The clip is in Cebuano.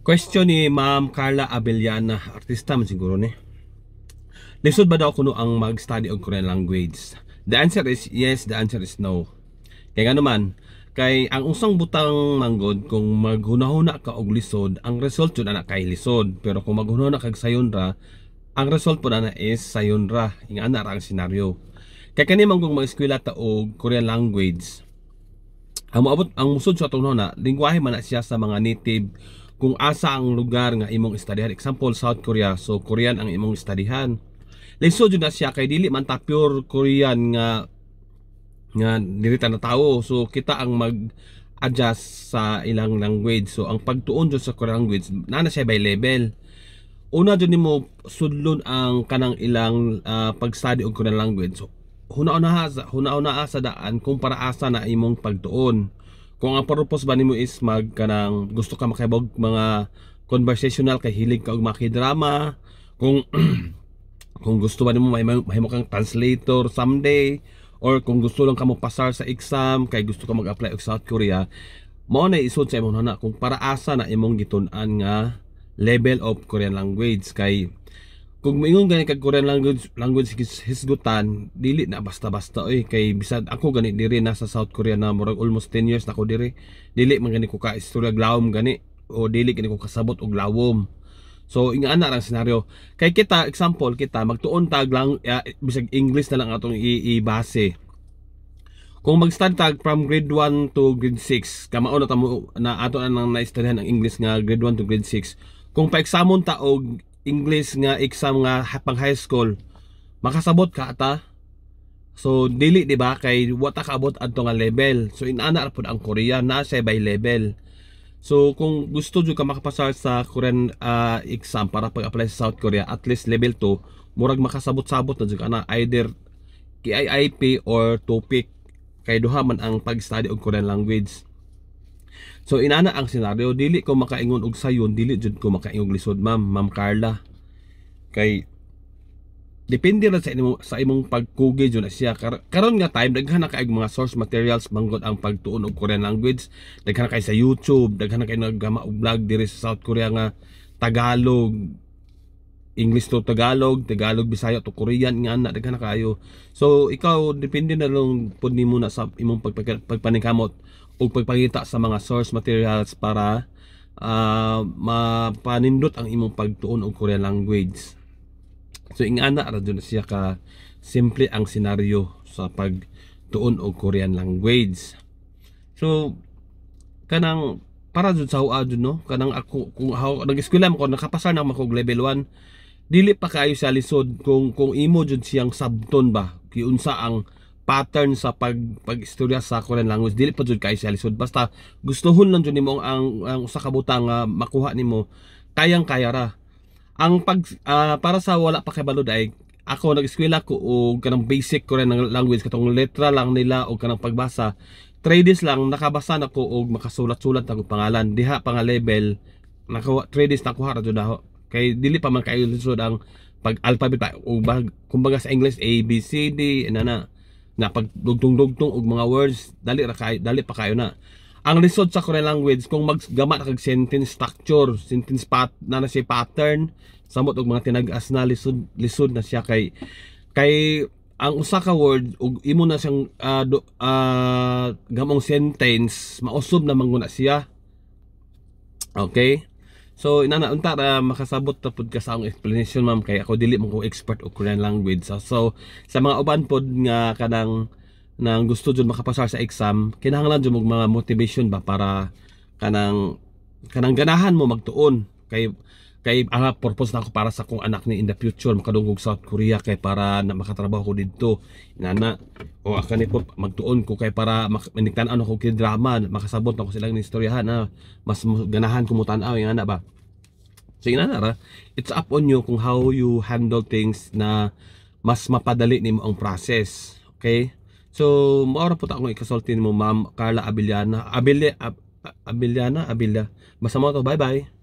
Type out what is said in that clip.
Question ni Ma'am Carla Abellana, artista man siguro ni. Lisod ba daw kuno ang mag-study og Korean language? The answer is yes, the answer is no. Kay ngano man, kay ang usang butang manggod, kung maghunahuna ka og lisod, ang result jud ana kay lisod. Pero kung maghunahuna kag sayon ra, ang result po ana is sayon ra. Ingana ra ang senaryo. Kay kani man kung mag-eskwela ta og Korean language, ang moabot ang musod sa atong na lingwahe man na siya sa mga native kung asa ang lugar nga imong studyhan. Example, South Korea, so Korean ang imong studyhan. Lisod jud na siya kay dili man ta pure Korean nga nga diri ta na tawo. So kita ang mag adjust sa ilang language. So ang pagtuon jud sa Korean language naa na siya by level. Una jud nimo sudlon ang kanang ilang pag-study og Korean language. So huna-una sa daan kung para asa na imong pagtuon. Kung ang purpose ba nimo is mag kanang gusto ka makibog mga conversational kay hilig ka og makidrama, kung gusto ba nimo mahimo kang translator someday, or kung gusto lang ka mo pasar sa exam kay gusto ka mag-apply og South Korea, mao na isod sa imong huna kung para asa na imong gitun-an nga level of Korean language. Kay kung moingon gani kag Korean language language hisgutan, dili na basta-basta oy. Kay bisag ako gani diri na sa South Korea na murag almost 10 years na ako diri, dili man gani ko ka istorya lawom gani o dili gani ko kasabot og lawom. So ingana rang senaryo. Kay kita, example, kita magtuon tag lang bisag English na lang atong i-base. Kung mag-start tag from grade 1 to grade 6, kamao na tamo na ato na nang na-studyhan ang English nga grade 1 to grade 6. Kung pa-examon ta og English nga exam nga pang high school, makasabot ka ata? So dili, di ba? Kay wa ta kaabot adto nga level. So inana ra pud ang Korean na siya by level. So kung gusto jud ka makapasar sa Korean exam para pag-apply sa South Korea, at least level 2, murag makasabot-sabot na jud ka na, either KIIP or TOPIK, kay duha man ang pag-study og Korean language. So inana ang senaryo, dili ko makaingon og sayon, dili jud ko makaingon lisod, ma'am, Ma'am Carla. Kay depende ra sa imong pagkugi jud na siya. Karon nga time, daghan na kay mga source materials manggod ang pagtuon og Korean language. Daghan na kay sa YouTube, daghan na kay naggama og vlog diri sa South Korea nga Tagalog, English to Tagalog, Tagalog Bisaya to Korean nga na daghan na kayo. So ikaw, depende na lang pud nimo na sa imong pagpaningkamot ug pagpangita sa mga source materials para mapanindot ang imong pagtuon og Korean language. So ingana ra jud na siya ka simple ang senaryo sa pagtuon og Korean language. So kanang para jud sa hoa jud, no, kanang ako kung how nag-eskwela mo ko, nakapasar na ako og level 1, dili pa kaayo siya lisod kung imo jud siyang sabton ba, kiunsa ang pattern sa pag istorya sa Korean language. Dili pa jud kaayo siya lisod, basta gustuhon lang jud nimo ang usa ka butang nga makuha nimo, kayang kaya ra. Ang pag para sa wala pa kabalo ay ako nag-eskwela ko og kanang basic Korean language, katong letra lang nila o kanang pagbasa. 3 days lang nakabasa na ko og makasulat-sulat na og pangalan diha pa nga level. Nakawa 3 days nakuha ra jud ako kay dili pa man kaayo lisod ang pag alphabet pa o kumbaga sa English, A B C D na na na pag dugtong-dugtong og mga words, dali ra kay dali pa kayo na. Ang lisod sa Korean language kung maggama na kag sentence structure, sentence pat na na siya pattern, samot og mga tinag-as na, lisod lisod na siya kay ang usa ka word ug imo na siyang gamong sentence, mausob na man na siya. Okay? So inana unta ra makasabot ta pud ka sa akong explanation, ma'am, kay ako dili man ko expert og Korean language. So sa mga uban pod nga kanang nang gusto jud makapasar sa exam, kinahanglan jud og mga motivation ba para kanang kanang ganahan mo magtuon. Kay ang purpose na ako para sa akong anak ni in the future makadungog South Korea kay para na makatrabaho ko didto, inana. O kani po magtuon ko kay para maniktan-aw ako kay drama, makasabot na ko silang istoryahan na mas ganahan ko mo tan-aw, ingana ba. So inana ra, it's up on you kung how you handle things na mas mapadali nimo ang process. Okay? So mao ra po ta akong ikasulti nimo, Ma'am Carla Abellana, Abella, Abellana, Abella. Basta mo to. Bye bye.